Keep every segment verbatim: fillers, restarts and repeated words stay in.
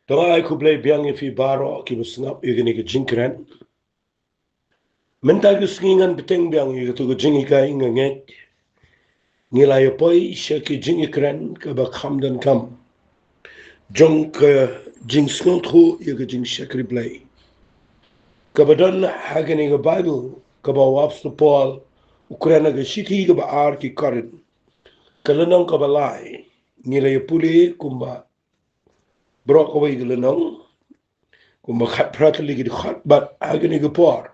To nga ai khublei biang ïa phi baroh kiba sngap ïa kane ka jingkren. Mynta ka sngi ngan bteng biang ïa kato ka jinghikai, nga ngeit ngi la ïa poi sha ka jingkren kaba kham donkam jong ka jingsngewthuh ïa ka jingshakri Blei kaba don ha kane ka Baibl kaba u Apostol Paul u kren ha ka shithi kaba ar ki Korinth, ka lynnong kaba lai. Ngi la ïa pule kumba baroh kawei ka lynnong, kumba khatphra tylli ki dkhot, bad ha kane ka por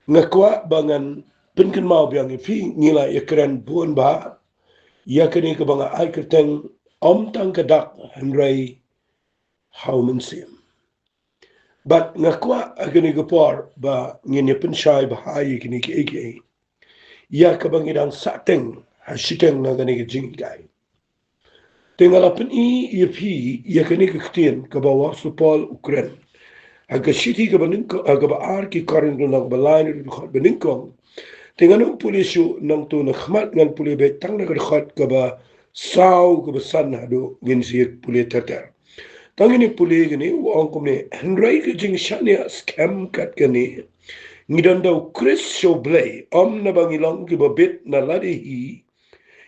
nga kwah ba ngan pynkynmaw biang ïa phi. Ngi la ïa kren bun bha ïa kane kaba nga ai kyrteng Ym tang ka dak hynrei ha u Mynsiem. Bad nga kwah ha kane ka por ba ngin ïa pynshai bha ïa kine kiei kiei ïa kaba ngi dang sahteng ha shiteng na kane ka jinghikai. Te nga la pyni ïa phi ïa kane ka ktien kaba u Apostol Paul u kren ha ka shithi kaba nyngkong, ha kaba ar ki Korinth, lynnong kaba lai, na ka dkhot ba nyngkong. Te ngan ym pule shuh nangto, na khmat ngan pule beit tang na ka dkhot kaba saw, kaba san haduh ngin sa ïa pule ter ter. Tang ngin ïa pule kane, u ong kumne: Hynrei ka jingshaniah skhem kat kane, ngi don da u Khrist sha u Blei, ym naba ngi long kiba bit na lade hi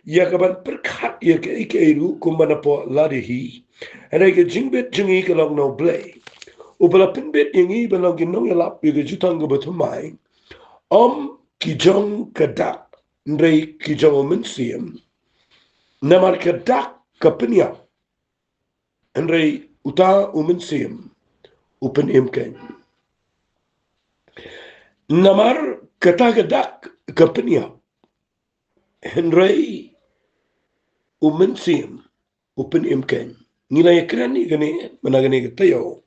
ïa kaban pyrkhat ïa kaei kaei ruh kumba napoh lade hi. Hynrei ka jingbit jong ngi ka long na u Blei, uba la pynbit ïa ngi ban long ki nongïalap ïa ka jutang kaba thymmai, ym ki jong ka dak hynrei ki jong u Mynsiem. Namar ka dak ka pynïap, hynrei uta u Mynsiem u pynim keiñ. Namar kata ka dak ka pynïap, hynrei u Mynsiem u pynim keiñ. Ngi la ïa kren ïa kane mynta kane ka taïew,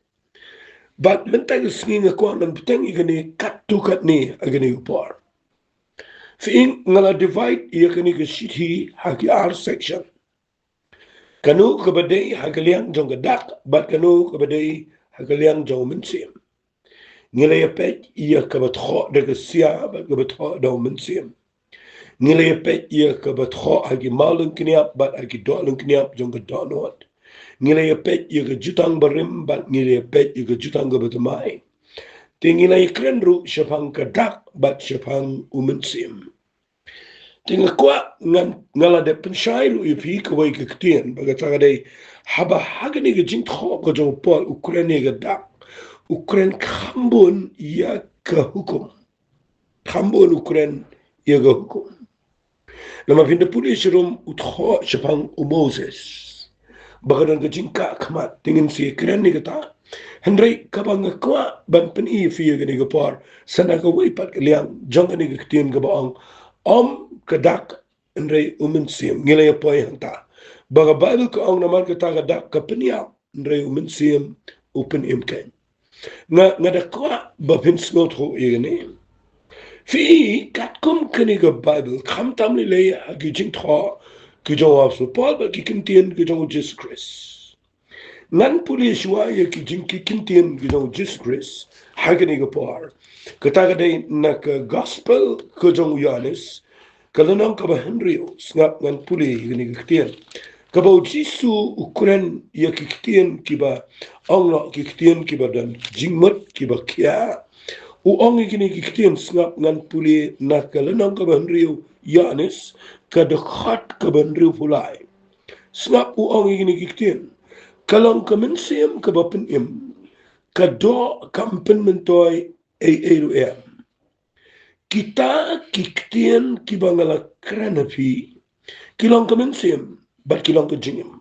bad mynta ka sngi nga kwah ngan bteng ïa kane katto katne ha kane ka por. Phi i, nga la divide ïa kane ka shithi ha ki ar section. Kano kaba dei ha ka liang jong ka dak bad kano kaba dei ha ka liang jong u Mynsiem. Ngi la ïa peit ïa kaba thoh da ka sia bad kaba thoh da u Mynsiem. Ngi la ïa peit ïa kaba thoh ha ki maw lyngkniap bad ha ki doh lyngkniap jong ka dohnud. Ngi la ïa peit ïa ka jutang barim bad ngi la ïa peit ïa ka jutang kaba thymmai. Te ngi la ïa kren ruh shaphang ka dak bad shaphang u Mynsiem. Te nga kwah ngan, nga la dep pynshai ruh ïa phi kawei ka ktien, ba kata ka dei, haba ha kane ka jingthoh ka jong u Paul u kren ïa ka dak, u kren kham bun ïa ka hukum. Kham bun u kren ïa ka hukum. Namar phin da pule sharum u thoh shaphang u Moses ba ka don ka jingkah khmat, te ngin sa ïa kren ïa kata. Hynrei kaba nga kwah ban pyni ïa phi ha kane ka por, sa na kawei pat ka liang jong kane ka ktien kaba ong ym ka dak hynrei u Mynsiem. Ngi la ïa poi hangta ba ka Baibl ka ong namar kata ka dak ka pynïap, hynrei u Mynsiem u pynim keiñ. Nga, nga da kwah ba phin sngewthuh ïa kane. Phi i, katkum kane ka Baibl, khamtam lei lei ha ki jingthoh ki jong u Apostol Paul bad ki ktien ki jong u Jisu Khrist. Ngan pule shuwa ïa ki jing, ki ktien ki jong u Jisu Khrist ha kane ka por. Kata ka dei na ka Gospel ka jong u Ïoannis, ka lynnong kaba hynriew. Sngap ngan pule ïa kane ka ktien. Kaba u Jisu u kren ïa ki ktien kiba ong noh ki ktien kiba don jingmut kiba khia. U ong ïa kine ki ktien, sngap ngan pule na ka lynnong kaba hynriew Ïoannis, ka dkhot kaba hynriewphew lai. Sngap u ong ïa kine ki ktien: Ka long ka Mynsiem kaba pynim. Ka doh kam pynmyntoi ei ei ruh em. Kita ki ktien kiba nga la kren ha phi, ki long ka mynsiem bad ki long ka jingim.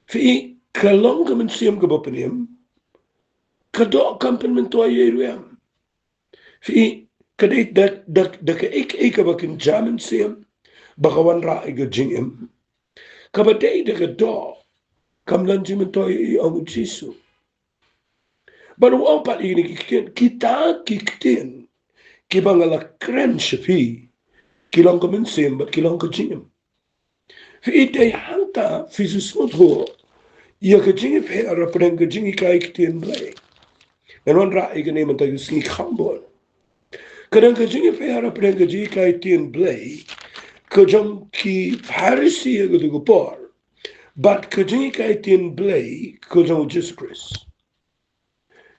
Phi i, ka long ka mynsiem kaba pynim, ka doh kam pynmyntoi ei ei ruh em. Phi i, ka dei da, da, da kaei kaei kaba kynja mynsiem ba ka wanrah ïa ka jingim. Kaba dei da ka doh kam don jingmyntoi ei ei, ong u Jisu. Bad u ong pat ïa kine ki ktien, kita ki ktien kiba nga la kren sha phi, ki long ka mynsiem bad ki long ka jingim. Phi i, dei hangta phi sngewthuh ïa ka jingïapher hapdeng ka jinghikai ktien Blei. Ngan wanrah ïa kane mynta ka sngi kham bun. Ka don ka jingïapher hapdeng ka jinghikai ktien Blei ka jong ki Pharisi ha kato ka por bad ka jinghikai ktien Blei ka jong u Jisu Khrist.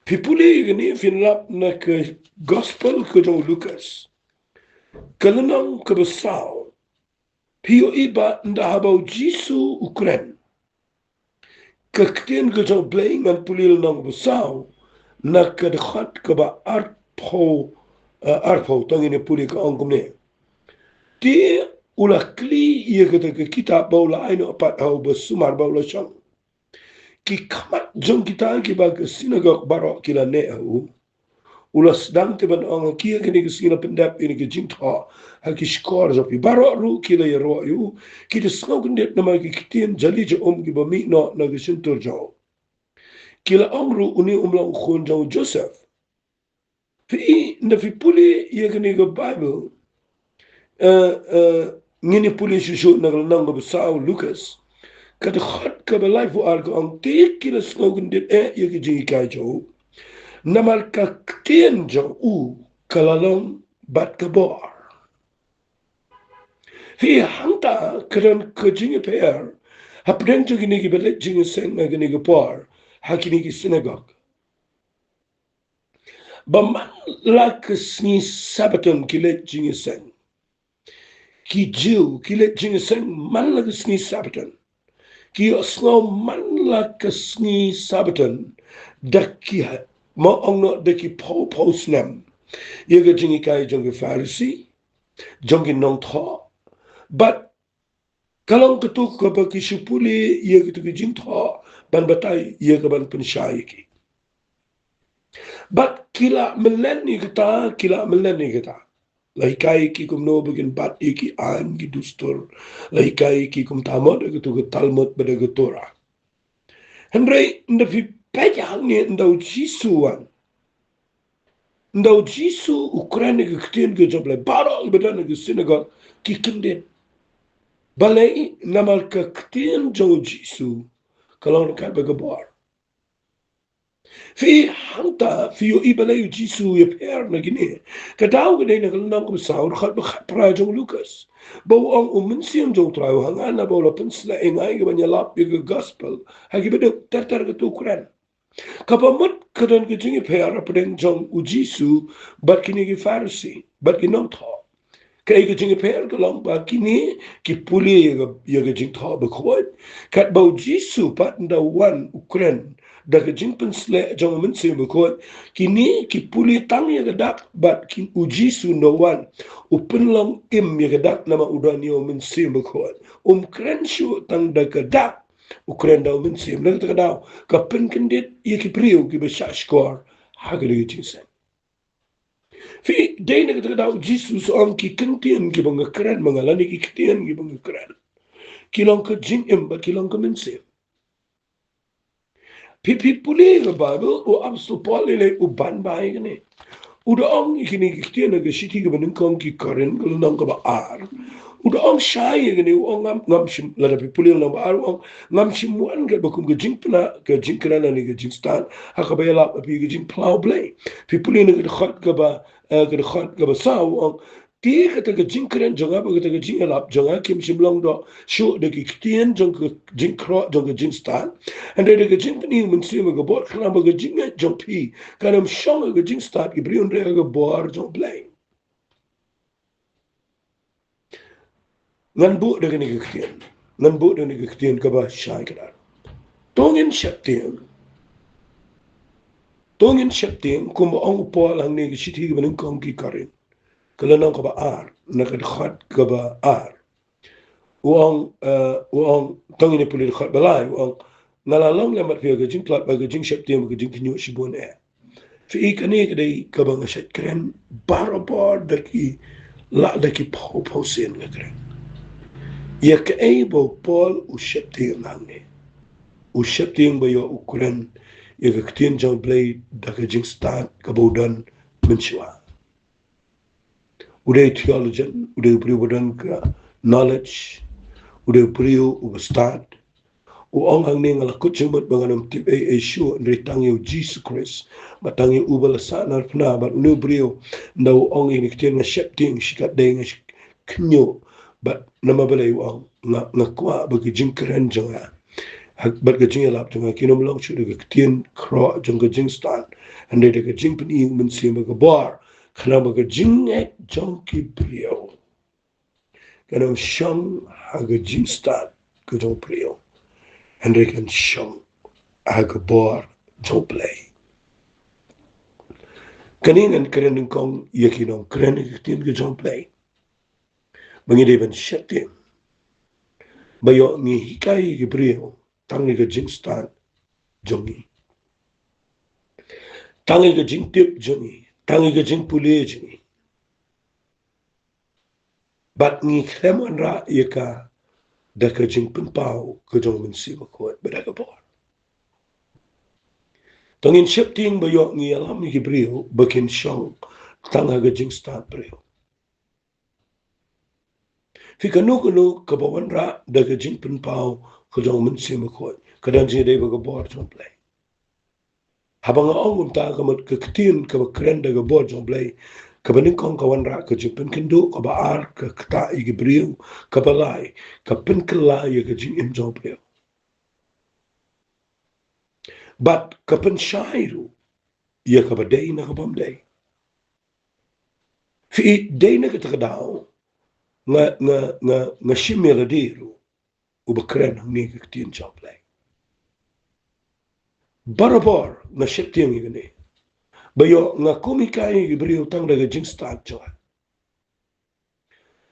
Phi pule ïa kane, phin lap na ka gospel ka jong u Lukas, ka lynnong kaba saw. Phi ïohi ba ynda haba u Jisu u kren, ka ktien ka jong u Blei, ngan pule lynnong kaba saw na ka dkhot kaba arphew, eh, arphew, tang ïa pule, ka ong kumne: Te u la kylli ïa kata ka kitab ba u la ai noh pat ha uba sumar ba u la shong. Ki khmat jong kita kiba ka synagog baroh ki la neh ha u. U la sdang te ban ong: Ha ki ha kine ki sngi la pyndep ïa kine ki jingthoh ha ki shkor jong phi. Baroh ruh ki la ïaroh ïa u, ki da sngewkyndit namar ki ktien jali jong um kiba mih noh na ka shyntur jong u. Ki la ong ruh: Une um long u khun jong u Joseph. Phi, ynda phi pule ïa kane ka Baibl, eh, eh, ngin ïa pule shuh shuh na ka lynnong kaba saw Lukas, ka dkhot kaba laiphew ar, ka ong: Te ki la sngewkyndit eh ïa ka jinghikai jong u, namar ka ktien jong u ka la long bad ka bor. Phi, hangta ka don ka jingïapher hapdeng jong kine kiba leit jingïaseng ha kine ki por ha kine ki synagog. Ba man la ka sngi Sabbaton ki leit jingïaseng. Ki Jiw ki leit jingïaseng man la ka sngi Sabbaton. Ki ïohsngew man la ka sngi Sabbaton da ki ha, mo ong noh, da ki phew phew snem ïa ka jinghikai jong ki Pharisi, jong ki nongthoh. Bad ka long kato kaba ki shu pule ïa kito ki jingthoh ban batai ïa ka ban pynshai ïa ki. Bad ki la mlien ïa kata, ki la mlien ïa kata. La hikai ïa ki kumno ba kin bat ïa ki aiñ ki dustur. La hikai ïa ki kumta mo da kato ka Talmud bad da ka Torah. Hynrei ynda phi peit hangne, ynda u Jisu u wan, ynda u Jisu u kren ïa ka ktien ka jong U Blei, baroh kiba don ha ka synagog ki kyndit. Balei? Namar ka ktien jong u Jisu ka long ryngkat bad ka bor. Phi, hangta phi ïohi balei u Jisu u ïapher na kine. Ka daw ka dei na ka lynnong kaba saw, dkhot ba khatphra jong u Lukas, ba u ong: U Mynsiem jong U Trai u ha nga, naba u la pynsleh ïa nga ïa ka ban ïalap ïa ka gospel ha kiba duk. Ter ter kato u kren. Kaba mut ka don ka jingïapher hapdeng jong u Jisu bad kine ki Pharisi bad ki nongthoh. Kaei ka jingïapher? Ka long ba kine ki pule ïa ka, ïa ka Jingthoh Bakhuid. Katba u Jisu pat ynda u wan u kren da ka jingpynsleh jong U Mynsiem Bakhuid, kine ki pule tang ïa ka dak, bad ki, u Jisu ynda u wan u pynlong im ïa ka dak namar u don ïa U Mynsiem Bakhuid. Um kren shuh tang da ka dak, u kren da U Mynsiem. Na kata ka daw ka pynkyndit ïa ki briew kiba shah shkor ha kane ka jingseng. Phi, dei na kata ka daw u Jisu u ong: Ki ktien kiba nga kren ma nga, lane ki ktien kiba nga kren, ki long ka jingim bad ki long ka mynsiem. Phi, phi pule ïa ka Baibl, u Apostol Paul lei lei u ban bha ïa kane. U da ong ïa kine ki ktien ha ka shithi kaba nyngkong ki Korinth, ka lynnong kaba ar. U da ong shai ïa kane, u ong: Ngam, ngam shym, lada phi pule lynnong ba ar, u ong: Ngam shym wan katba kum ka jingpynah, ka jingkren lane ka jingstad ha kaba ïalap ha phi ka jingphyllaw Blei. Phi pule na ka dkhot kaba, eh, ka dkhot kaba saw, u ong: Te kata ka jingkren jong nga bad kata ka jingïalap jong nga kim shym long doh shuh da ki ktien jong ka jingkhroh jong ka jingstad, hynrei da ka jingpyni U Mynsiem ha ka bor, khnang ba ka jingngeit jong phi kan ym shong ha ka jingstad ki briew, hynrei ha ka bor jong U Blei. Ngan buh da kane ka ktien, ngan buh da kane ka ktien kaba shai kdar. To ngin sheptieng, to ngin sheptieng, kumba ong u Paul hangne ha ka shithi kaba nyngkong ki Korinth, ka lynnong kaba ar, na ka dkhot kaba ar. U ong, eh, u ong, to ngin ïa pule dkhot ba lai, u ong: Nga la long lem bad phi ha ka jingtlot bad ka jingsheptieng bad ka jingkhynñiuh shibun eh. Phi, kane ka dei kaba nga shait kren barabor da ki, la da ki phew phew sien nga kren. Ïa kaei ba u Paul u sheptieng hangne? U sheptieng ba ïoh u kren ïa ka ktien jong U Blei da ka jingstad kaba u don mynshuwa. U dei u theologian, u dei u briew ba don ka knowledge, u dei u briew uba stad. U ong hangne: Nga la kut jingmut ba ngan ym tip ei ei shuh, hynrei tang ïa U Jisu Khrist bad tang ïa uba la sahnarphna. Bad une u briew, ynda u ong ïa kine ki ktien, nga sheptieng, shi katdei nga khynñiuh. Bad namar balei? U ong: Nga, nga kwah ba ka jingkren jong nga ha, bad ka jingïalap jong nga kin ym long shuh da ka ktien khroh jong ka jingstad, hynrei da ka jingpyni u Mynsiem ha ka bor, khnang ba ka jingngeit jong ki briew kan ym shong ha ka jingstad ka jong u briew, hynrei kan shong ha ka bor jong u Blei. Kane ngan kren nyngkong ïa ki nongkren ïa ka ktien ka jong u Blei. Ba ngi dei ban sheptieng ba ïoh ngi hikai ïa ki briew tang ïa ka jingstad jong ngi, tang ïa ka jingtip jong ngi, tang ïa ka jingpule jong ngi. Bad ngi khlem wanrah ïa ka da ka jingpynpaw ka jong u Mynsiem Bakhuid bad da ka bor. To ngin sheptieng ba ïoh ngi ïalam ïa ki briew ba kin shong tang ha ka jingstad briew. Phi, kano kano kaba wanrah da ka jingpynpaw ka jong u Mynsiem Bakhuid ka don jingïadei bad ka bor jong u Blei. Haba nga ong kumta, ka mut ka ktien kaba kren da ka bor jong u Blei, kaba nyngkong ka wanrah ka jingpynkynduh, kaba ar ka ktah ïa ki briew, kaba lai ka pynkylla ïa ka jingim jong u briew. Bad ka pynshai ruh ïa kaba dei na kaba ym dei. Phi, dei na kata ka daw nga, nga, nga, nga shim ïa lade ruh uba kren hangne ka ktien jong u Blei. Barabor nga sheptieng ïa kane, ba ïoh nga kum hikai ïa ki briew tang da ka jingstad jong nga,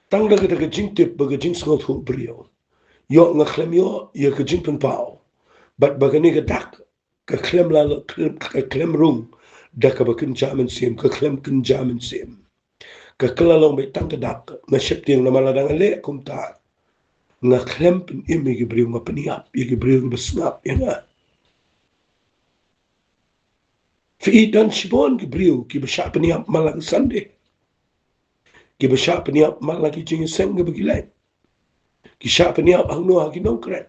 tang da kata ka jingtip bad ka jingsngewthuh briew. Ïoh nga khlem ïoh ïa ka jingpynpaw, bad ba kane ka dak ka khlem la, ka khlem rung da kaba kynja mynsiem, ka khlem kynja mynsiem. Ka kylla long beit tang ka dak. Nga sheptieng namar lada nga leh kumta, nga khlem pynim ïa ki briew, nga pynïap ïa ki briew kiba sngap ïa nga. Phi, don shibun ki briew kiba shah pynïap man la ka Sunday, kiba shah pynïap man la ki jingïaseng kiba ki leit, ki shah pynïap hangno ha ki nongkren.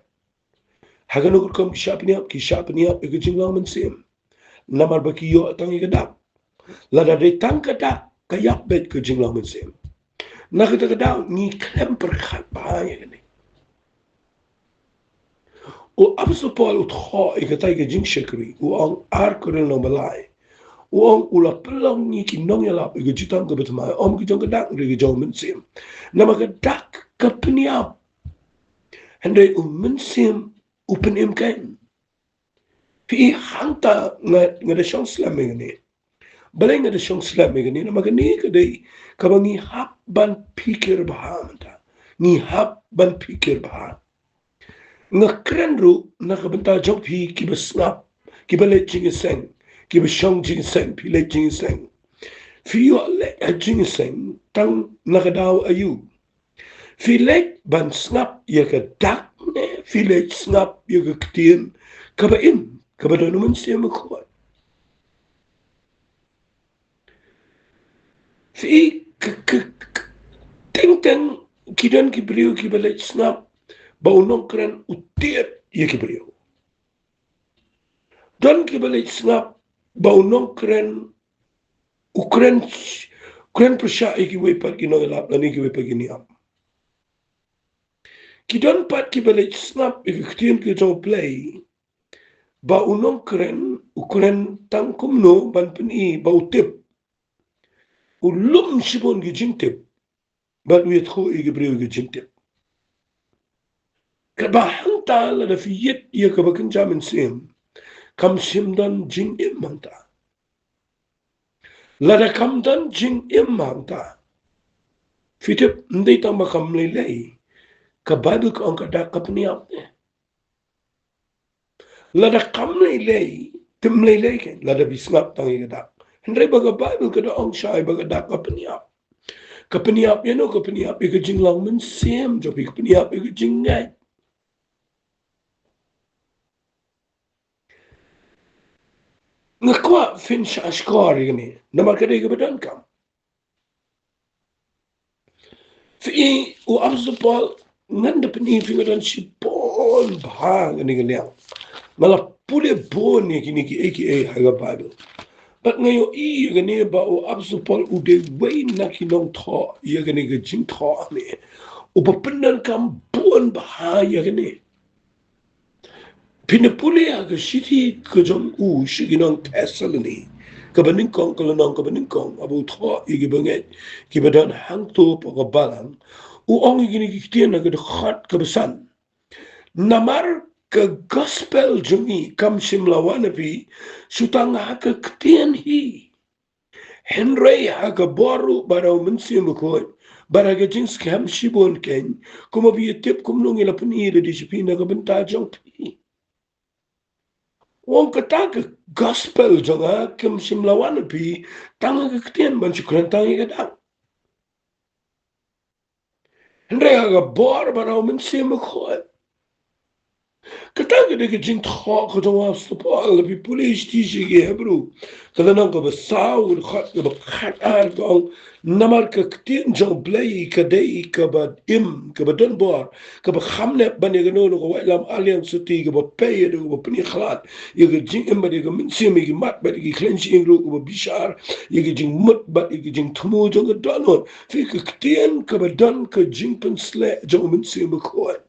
Ha kano ka rukom ki shah pynïap? Ki shah pynïap ïa ka jinglong mynsiem, namar ba ki ïoh tang ïa ka dak. Lada dei tang ka dak, ka ïap beit ka jinglong mynsiem. Na kata ka daw ngi khlem pyrkhat bha ïa kane. U Apostol Paul u thoh ïa katai ka jingshakri, u ong, ar Korinth lynnong ba lai, u ong, u la pynlong ngi ki nongïalap ïa ka jutang kaba thymmai, ym ka jong ka dak hynrei ka jong u Mynsiem. Namar ka dak ka pynïap, hynrei u Mynsiem u pynim keiñ. Phi, hangta nga, nga da shong slem ïa kane. Balei nga da shong slem ïa kane? Namar kane ka dei kaba ngi hap ban phikir bha mynta. Ngi hap ban phikir bha. Nga kren ruh na ka bynta jong phi kiba sngap, kiba leit jingïaseng, kiba shong jingïaseng, phi leit jingïaseng. Phi ïoh leit ha jingïaseng tang na ka daw aïu? Phi leit ban sngap ïa ka dak ne phi leit sngap ïa ka ktien kaba im, kaba don u Mynsiem Bakhuid? Phi, ka, ka, ka, teng teng ki don ki briew kiba leit sngap ba u nongkren u tied ïa ki briew. Don kiba leit sngap ba u nongkren u kren, kren pyrshah ïa kiwei pat ki nongïalap lane kiwei pat ki niam. Ki don pat kiba leit sngap ïa ka ktien ka jong u Blei ba u nongkren u kren tang kumno ban pyni ba u tip. U lum shibun ki jingtip bad u ïathuh ïa ki briew ïa ki jingtip. Kaba hangta lada phi ïit ïa kaba kynja mynsiem, kam shym don jingim hangta. Lada kam don jingim hangta, phi tip, ym dei tang ba kam lei lei. Ka Baibl ka ong ka dak ka pynïap ne. Lada kam lei lei, te ym lei lei keiñ lada phi sngap tang ïa ka dak. Hynrei ba ka Baibl ka da ong shai ba ka dak ka pynïap. Ka pynïap ïa no? Ka pynïap ïa ka jinglong mynsiem jong phi, ka pynïap ïa ka jingngeit. Nga kwah phin shah shkor ïa kane namar ka dei kaba donkam. Phi, u Apostol Paul, ngan da pyni phi, nga don shibun bha ha kane ka liang. Nga la pule bun ïa kine kiei kiei ha ka Baibl. Bad nga ïohi ïa kane ba u Apostol Paul u dei uwei na ki nongthoh ïa kane ka jingthoh ne, uba pyndonkam bun bha ïa kane. Pynpule ha ka shithi ka jong u sha ki nong Thessaloni kaba nyngkong, ka lynnong kaba nyngkong, haba u thoh ïa ki bangeit kiba don hangto hapoh ka balang, u ong ïa kine ki ktien ha ka dkhot kaba san: Namar ka gospel jong ngi kam shym la wan ha phi shu tang ha ka ktien hi, hynrei ha ka bor ruh bad ha u Mynsiem Bakhuid bad ha ka jingskhem shibun kein, kumba phi ïatip kumno ngi la pyni da dei sha phi na ka bynta jong phi. U ong kata ka gospel jong nga kam shym la wan ha phi tang ha ka ktien ban shu kren tang ïa ka dak, hynrei ha ka bor bad ha u Mynsiem Bakhuid. Kata ka dei ka jingthoh ka jong u Apostol Paul. Phi pule shithi sha ki Hebru, ka lynnong kaba saw, ka dkhot kaba khatar, ka ong: Namar ka ktien jong u Blei ka dei kaba im, kaba don bor, kaba kham nep ban ïa kano kano ka waitlam aliang suti, kaba pei haduh kaba pynïakhlad ïa ka jingim bad ïa ka mynsiem, ïa ki mat bad ïa ki khleiñ shyieng ruh, kaba bishar ïa ka jingmut bad ïa ka jingthmu jong ka dohnud. Phi, ka ktien kaba don ka jingpynsleh jong u Mynsiem Bakhuid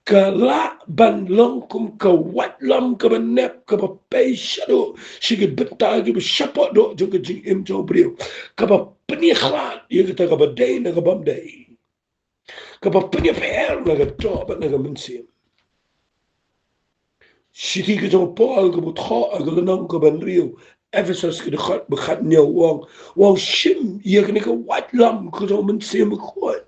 ka lah ban long kum ka waitlam kaba nep, kaba pei shaduh sha ki bynta kiba shapoh doh jong ka jingim jong u briew, kaba pynïakhlad ïa kata kaba dei na ka bym dei, kaba pynïapher na ka doh bad na ka mynsiem. Shithi ka jong u Paul kaba u thoh ha ka lynnong kaba hynriew Ephesos, ka dkhot ba khathynñiew, u ong, u ong: Shim ïa kane ka waitlam ka jong u Mynsiem Bakhuid,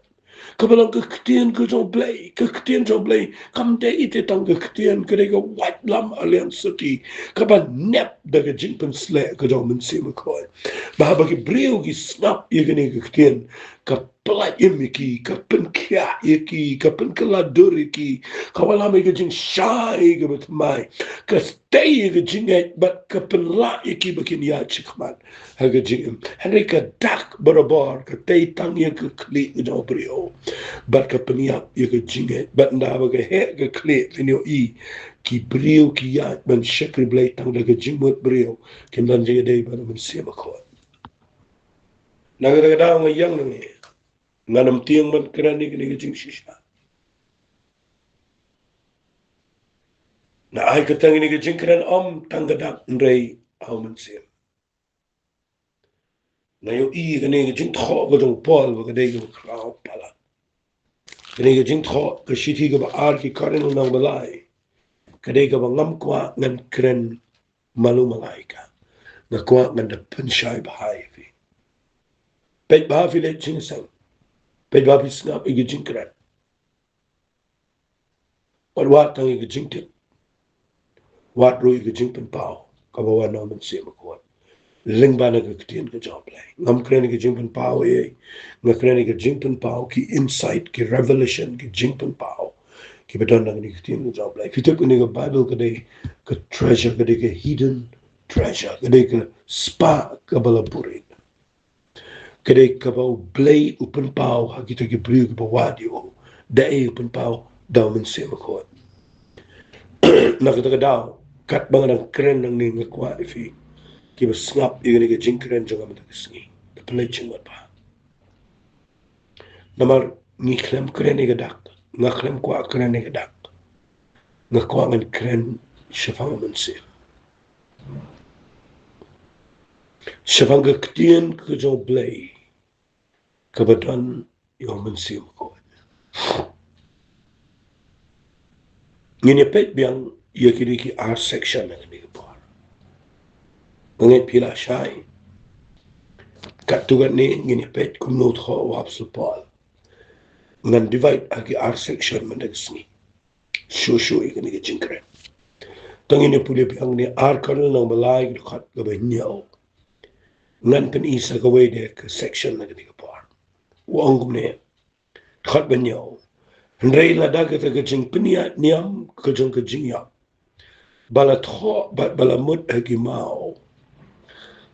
kaba long ka ktien ka jong u Blei. Ka ktien jong u Blei kam dei ite tang ka ktien, ka dei ka waitlam aliang suti kaba nep da ka jingpynsleh ka jong u Mynsiem Bakhuid, ba haba ki briew ki sngap ïa kane ka ktien, ka pyllait im ïa ki, ka pynkhiah ïa ki, ka pynkylla dur ïa ki, ka wallam ïa ka jingshai kaba thymmai, ka tei ïa ka jingngeit bad ka pynlah ïa ki ba kin ïaid shakhmat ha ka jingim. Hynrei ka dak barabor ka tei tang ïa ka khlieh ka jong u briew bad ka pynïap ïa ka jingngeit. Bad ynda ba ka heh ka khlieh, phin ïohi ki briew ki ïaid ban shakri Blei tang da ka jingmut briew, kim don jingïadei bad u Mynsiem Bakhuid. Na kata ka daw nga ïeng nangne, ngan ym tieng ban kren ïa kane ka jingshisha. Nga ai kyrteng ïa kane ka jingkren ym tang ka dak, hynrei ha u Mynsiem. Nga ïohi kane ka jingthoh ka jong u Paul ba ka dei kaba khraw palat. Kane ka jingthoh ka shithi kaba ar ki Korinth lynnong ba lai, ka dei kaba ngam kwah ngan kren malu malaika. Nga kwah ngan da pynshai bha ïa phi. Peit bha, phi leit jingïaseng, peit bha, phi sngap ïa ki jingkren. Wat wad tang ïa ki jingtip, wad ruh ïa ki jingpynpaw kaba wan na u Mynsiem Bakhuid lyngba na ka ktien ka jong u Blei. Ngam kren ïa ki jingpynpaw ei ei, nga kren ïa ki jingpynpaw, ki insight, ki revelation, ki jingpynpaw kiba don na ka ktien ka jong u Blei. Phi tip, kane ka Bible ka dei ka treasure, ka dei ka hidden treasure, ka dei ka spah kaba la buhrieh. Ka dei kaba u Blei u pynpaw ha kita ki briew kiba wad ïa u. Da ei u pynpaw? Da u Mynsiem Bakhuid. Na kata ka daw, katba nga dang kren nangne, nga kwah ïa phi kiba sngap ïa kane ka jingkren jong nga mynta ka sngi, da pynleit jingmut bha. Namar ngi khlem kren ïa ka dak, nga khlem kwah kren ïa ka dak. Nga kwah ngan kren shaphang u Mynsiem, shaphang ka ktien ka jong u Blei kaba don ïa u Mynsiem Bakhuid. Ngin ïa peit biang ïa kine ki ar section ha kane ka por. Nga ngeit phi la shai. Katto katne ngin ïa peit kumno u thoh u Apostol Paul. Ngan divide ha ki ar section mynta ka sngi. Shuh shuh ïa kane ka jingkren. To ngin ïa pule biang ne Ar Korinth lynnong ba lai, ka dkhot kaba hynñiew. Ngan pyni sa kawei de ka section na kane ka por. U ong kumne, dkhot ba hynñiew: Hynrei lada kata ka jingpynïaid niam ka jong ka jingïap, ba la thoh bad ba la mut ha ki maw,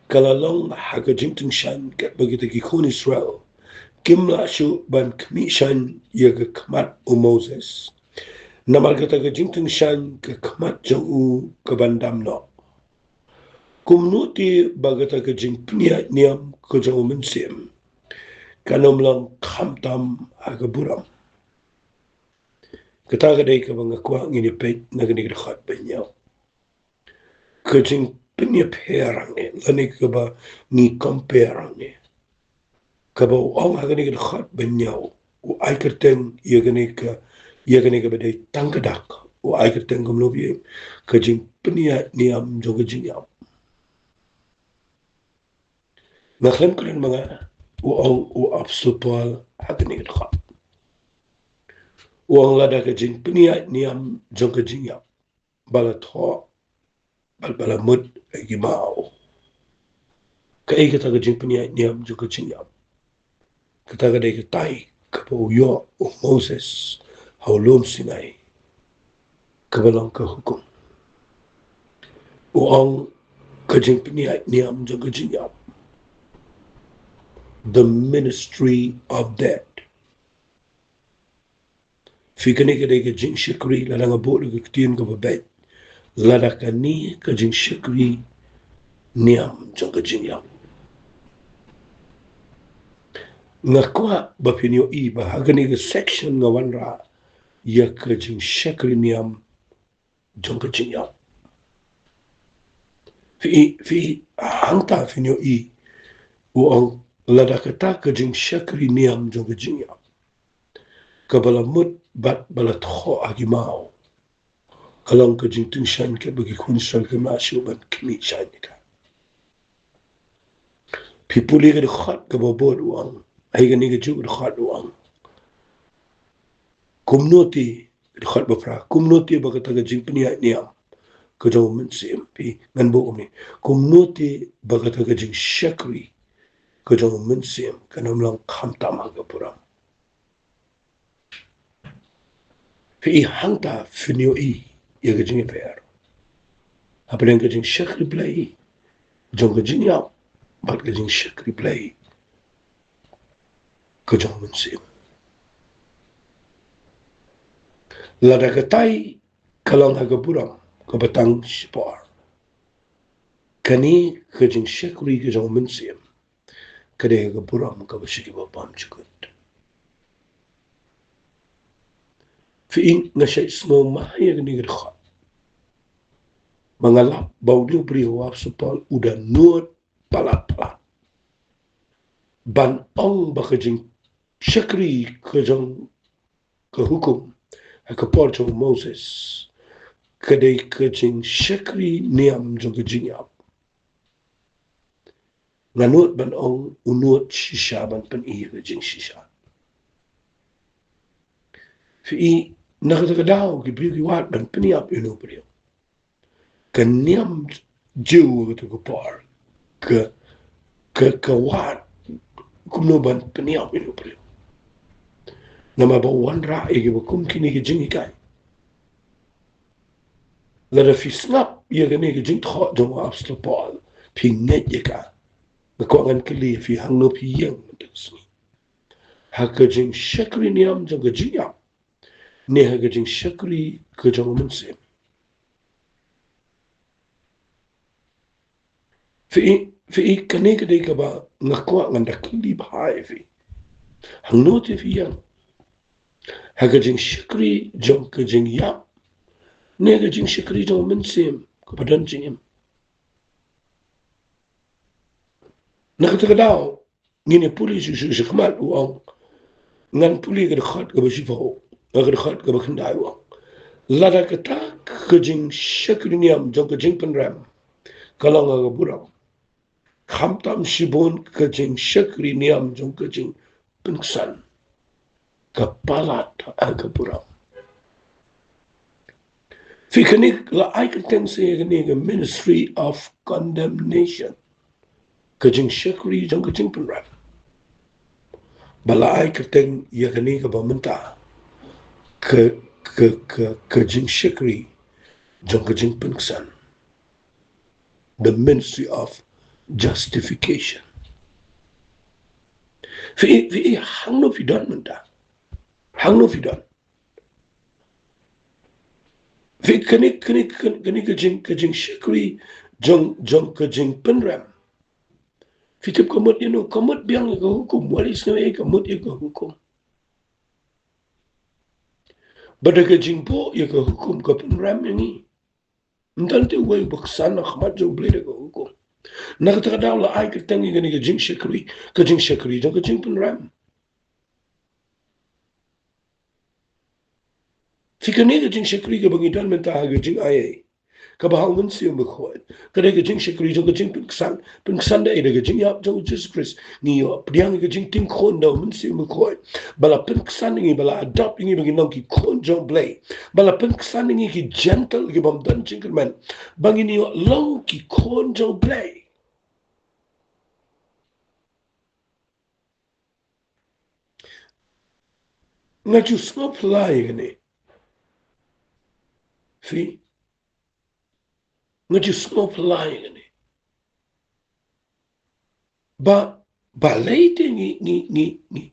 ka la long ha ka jingtyngshaiñ katba kita ki khun Israel kim lah shuh ban khmih shaiñ ïa ka khmat u Moses, namar kata ka jingtyngshaiñ ka khmat jong u ka ban dam noh. Kumno te ba kata ka jingpynïaid niam ka jong u Mynsiem kan ym long khamtam ha ka burom? Kata ka dei kaba nga kwah ngin ïa peit na kane ka dkhot ba hynñiew. Ka jingpynïapher hangne, lane kaba ngi compare hangne, kaba u ong ha kane ka dkhot ba hynñiew, u ai kyrteng ïa kane ka, ïa kane kaba dei tang ka dak, u ai kyrteng kumno ba ïa ka jingpynïaid niam jong ka jingïap. Nga khlem kren ma nga, u ong u Apostol Paul ha kane ka dkhot. U ong lada ka jingpynïaid niam jong ka jingïap ba la thoh bad ba la mut ha ki maw. Kaei kata ka jingpynïaid niam jong ka jingïap? Kata ka dei katai kaba u ïoh u Moses ha u lum Sinai, kaba long ka hukum. U ong ka jingpynïaid niam jong ka jingïap, the ministry of death. Phi, kane ka dei ka jingshakri, lada nga buh da ka ktien kaba beit, lada kane ka jingshakri niam jong ka jingïap. Nga kwah ba phin ïohi ba ha kane ka section nga wanrah ïa ka jingshakri niam jong ka jingïap. Phi, phi, hangta phin ïohi u ong lada kata ka jingshakri niam jong ka jingïap, kaba la mut bad ba la thoh ha ki maw, ka long ka jingtyngshaiñ kaba ki khun Israel kim lah shuh ban khmih shaiñ ïa ka. Phi pule ka dkhot kaba bud u ong, ha kane kajuh ka dkhot u ong, kumno te, ka dkhot ba phra, kumno te ba kata ka jingpynïaid niam ka jong u Mynsiem, phi, ngan buh kumne, kumno te ba kata ka jingshakri ka jong u Mynsiem kan ym long khamtam ha ka burom. Phi, hangta phin ïohi ïa ka jingïapher hapdeng ka jingshakri Blei jong ka jingïap bad ka jingshakri Blei ka jong u Mynsiem. Lada katai ka long ha ka burom kaba tang shipor, kane ka jingshakri ka jong u Mynsiem ka dei ka burom kaba sha kiba bymjukut. Phi, nga shait sngew ma ïa kane ka dkhot, ma nga lap ba une u briew u Apostol Paul u da nud palat palat ban ong ba ka jingshakri ka jong ka hukum ha ka por jong u Moses ka dei ka jingshakri niam jong ka jingïap. Nga nud ban ong u nud shisha ban pyni ïa ka jingshisha. Phi, na kata ka daw ki briew ki wad ban pynïap ïa une u briew. Ka niam Jiw kata ka por ka, ka, ka wad kumno ban pynïap ïa une u briew. Namar ba u wanrah ïa kiba kum kine ki jinghikai. Lada phi sngap ïa kane ka jingthoh jong u Apostol Paul, phi ngeit ïa ka. Nga kwah ngan kylli ïa phi, hangno phi ïeng mynta ka sngi? Ha ka jingshakri niam jong ka jingïap, ne ha ka jingshakri ka jong u Mynsiem? Phi, phi, kane ka dei kaba nga kwah ngan da kylli bha ïa phi. Hangno te phi ïeng? Ha ka jingshakri jong ka jingïap, ne ha ka jingshakri jong u Mynsiem kaba don jingim? Na kata ka daw, ngin ïa pule shuh shuh sha khmat u ong. Ngan pule ka dkhot kaba shiphew, ka dkhot kaba khyndai u ong. Lada kata ka jingshakri niam jong ka jingpynrem ka long ha ka burom, khamtam shibun ka jingshakri niam jong ka jingpynksan ka palat ha ka burom. Phi, kane la ai kyrteng sa ïa kane ka ministry of condemnation, ka jingshakri jong ka jingpynrem. Ba la ai kyrteng ïa kane kaba mynta ka, ka, ka, ka jingshakri jong ka jingpynksan, the ministry of justification. Phi, phi, hangno phi don mynta? Hangno phi don? Phi, kane, kane, kane, kane ka jing, ka jingshakri jong, jong ka jingpynrem, phi tip ka mut ïano? Ka mut biang ïa ka hukum. Wat isngew ïa ka mut ïa ka hukum. Ba da ka jingbuh ïa ka hukum ka pynrem ïa ngi. Ym don te uwei uba ksan ha khmat jong U Blei da ka hukum. Na kata ka daw la ai kyrteng ïa kane ka jingshakri, ka jingshakri jong ka jingpynrem. Phi, kane ka jingshakri kaba ngi don mynta ha ka jingaiei, kaba ha U Mynsiem Bakhuid, ka dei ka jingshakri jong ka jingpynksan, pynksan da ei? Da ka jingïap jong U Jisu Khrist. Ngi ïoh pdiang ïa ka jingting khun da U Mynsiem Bakhuid, ba la pynksan ïa ngi, ba la adopt ïa ngi ba ngin long ki khun jong U Blei, ba la pynksan ïa ngi ki Gentile, ki bym don jingkyrmen, ba ngin ïoh long ki khun jong U Blei. Nga ju sngewphylla ïa kane. Phi, nga ju sngewphylla ïa kane. Ba, balei te ngi, ngi, ngi, ngi,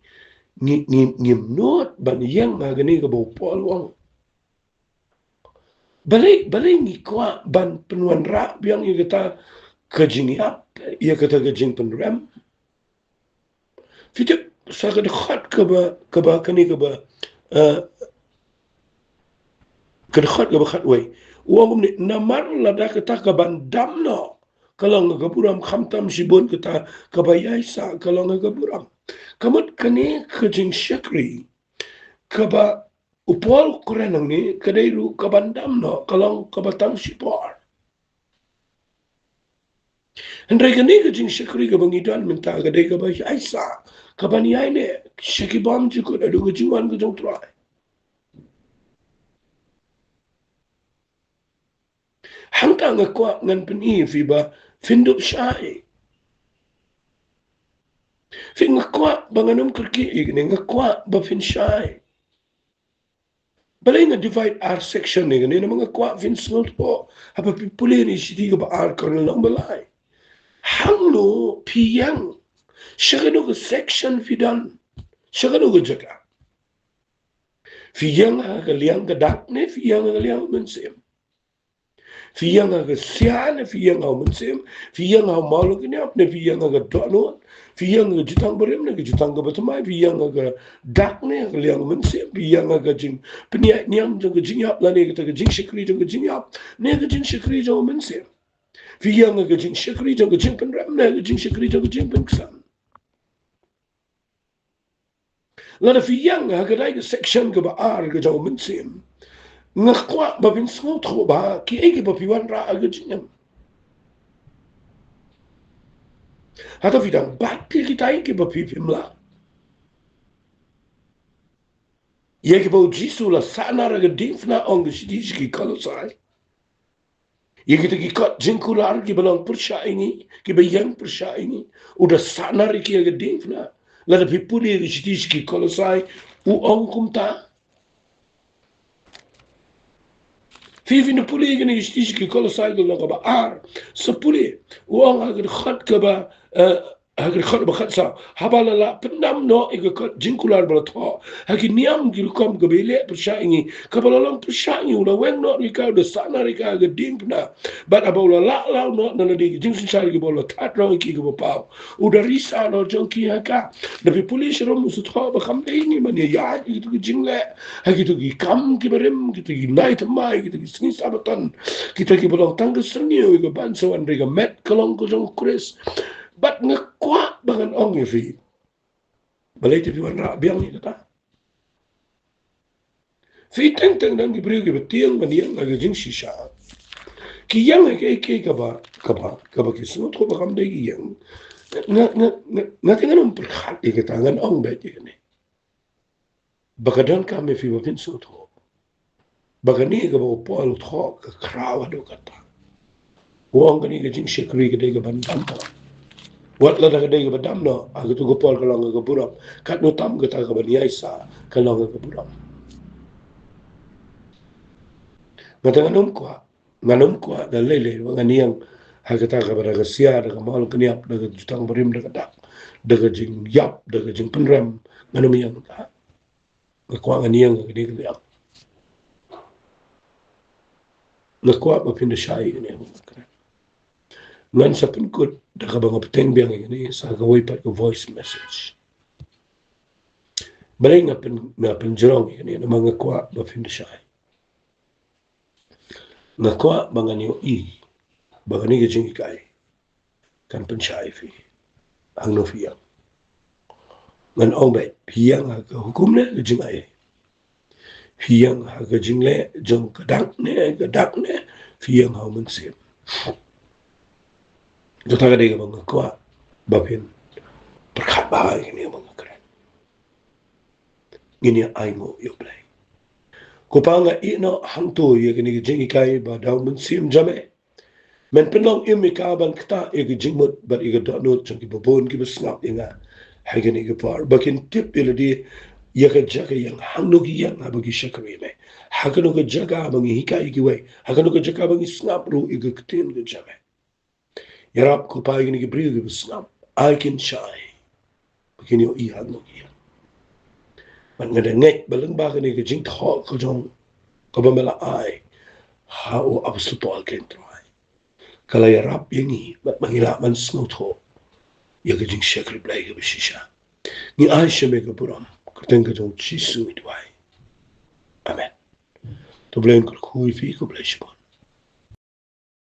ngi, ngi, ngim nud ban ïeng ha kane kaba u Paul u ong? Balei, balei ngi kwah ban pynwanrah biang ïa kata ka jingïap, ïa kata ka jingpynrem? Phi tip, sa ka dkhot kaba, kaba kane kaba, eh, ka dkhot kaba khatwei, u ong kumne: Namar lada kata kaban dam noh ka long ha ka burom, khamtam shibun kata kaba ïaisah ka long ha ka burom. Ka mut kane ka jingshakri kaba u Paul u kren hangne, ka dei ruh kaban dam noh, ka long kaba tang shipor. Hynrei kane ka jingshakri kaba ngi don mynta ka dei kaba ïaisah, kaban ïaineh sha ki bymjukut haduh ka jingwan ka jong U Trai. Hangta nga kwah ngan pyni ïa phi ba phin dup shai. Phi, nga kwah ba ngan ym kyrkieh ïa kane, nga kwah ba phin shai. Balei nga divide ar section ïa kane? Namar nga kwah phin sngewthuh, haba phi pule na shithi kaba ar, ka lynnong ba lai, hangno phi ïeng, sha kano ka section phi don, sha kano ka jaka. Phi ïeng ha ka liang ka dak ne phi ïeng ha ka liang u mynsiem? Phi ïeng ha ka sia ne phi ïeng ha u mynsiem? Phi ïeng ha u mawlynnep ne phi ïeng ha ka dohnud? Phi ïeng ha ka jutang barim ne ka jutang kaba thymmai? Phi ïeng ha ka dak ne ha ka liang u mynsiem? Phi ïeng ha ka jingpynïaid niam jong ka jingïap lane kata ka jingshakri jong ka jingïap ne ka jingshakri jong u mynsiem? Phi ïeng ha ka jingshakri jong ka jingpynrem ne ka jingshakri jong ka jingpynksan? Lada phi ïeng ha ka dei ka section kaba ar ka jong u mynsiem, nga kwah ba phin sngewthuh ba kiei kiba phi wanrah ha ka jingim. Hato phi dang bat ïa kitai kiba phi phim lah? Ïa kiba u Jisu u la sahnarphna ha ka diengphna, ong ka shithi sha ki Kolosai. Ïa kita ki kot jingkular kiba long pyrshah ïa ngi, kiba ïeng pyrshah ïa ngi, u da sahnarphna ïa ki ha ka diengphna. Lada phi pule ïa ka shithi sha ki Kolosai, u ong kumta. Phi, phin da pule ïa kane ka shithi sha ki Kolosai, ka lynnong kaba ar. Sa pule, u ong ha ka dkhot kaba, eh, ha ka dkhot ba khatsaw, haba la lah pyndam noh ïa ka kot jingkular ba la thoh ha ki niam ki rukom kiba ïaleh pyrshah ïa ngi, kaba la long pyrshah ïa ngi, u la weng noh ïa ka, u da sahnarphna ïa ka ha ka diengphna. Bad haba u la lah law noh na lade ki jingsynshar kiba u la thad rong ïa ki kiba paw, u da risa la jong ki ha ka. Da phi pule sharum, u sngewthuh ba kam dei ngi ban ïaid ïa kito ki jingleh, ha kito ki kam kiba rim, kito ki nai thymmai, kito ki sngi Sabaton, kita kiba long tang ka syrngiew ïa ka ban sa wan, hynrei ka met ka long ka jong u Khrist. Bad nga kwah ba ngan ong ïa phi, balei te phi wanrah biang ïa kata? Phi, teng teng don ki briew kiba tieng ban ïeng ha ka jingshisha. Ki ïeng ha kaei kaei kaba, kaba, kaba ki sngewthuh ba kam dei ki ïeng. Nga, nga, nga, nga te ngan ym pyrkhat ïa kata, ngan ong beit ïa kane. Ba ka donkam ïa phi ba phin sngewthuh ba kane kaba u Paul u thoh ka khraw haduh katta. U ong kane ka jingshakri ka dei kaban dam noh. Wat lada ka dei kaba dam noh, ha kato ka por ka long ka burom. Katno tam kata kaban ïaisah, ka long ka burom. Nga te ngan ym kwah, ngan ym kwah da lei lei ba ngan ïeng ha kata kaba da ka sia, da ka mawlynnep, da ka jutang barim, da ka dak, da ka jingïap, da ka jingpynrem. Ngan ym ïeng ha kata. Nga kwah ngan ïeng ha kane ka liang. Nga kwah ba phin da shai ïa kane. Ngan sa pynkut da kaba nga bteng biang ïa kane sa kawei pat ka voice message. Balei nga pyn, nga pynjrong ïa kane, namar nga kwah ba phin da shai. Nga kwah ba ngan ïohi ba kane ka jinghikai kan pynshai ïa phi. Hangno phi ïeng? Ngan ong beit, phi ïeng ha ka hukum ne ka jingai? Phi ïeng ha ka jingleh jong ka dak ne, ka dak ne phi ïeng ha u Mynsiem? Kata ka dei kaba nga kwah ba phin pyrkhat bha ïa kane kaba nga kren. Ngin ïa ainguh ïa U Blei. Ko Pa, nga ïehnoh hangto ïa kane ka jinghikai ba da u Mynsiem jong me men pynlong im ïa ka ban ktah ïa ka jingmut bad ïa ka dohnud jong kiba bun kiba sngap ïa nga ha kane ka por, ba kin tip ïa lade ïa ka jaka ïeng, hangno ki ïeng haba ki shakri ïa me, ha kano ka jaka ba ngi hikai ïa kiwei, ha kano ka jaka ba ngi sngap ruh ïa ka ktien ka jong me. Ïarap, ko Pa, ïa kine ki briew kiba sngap, ai kin shai ba kin ïohi hangno ki ïeng. Bad nga da ngeit ba lyngba kane ka jingthoh ka jong, kaba me la ai ha u Apostol Paul, ko Trai, ka la ïarap ïa ngi bad ba ngi lah ban sngewthuh ïa ka jingshakri Blei kaba shisha. Ngi ai sha me ka burom, kyrteng ka jong U Jisu ngi duwai. Amen. To Blei un kyrkhu ïa phi, khublei shibun.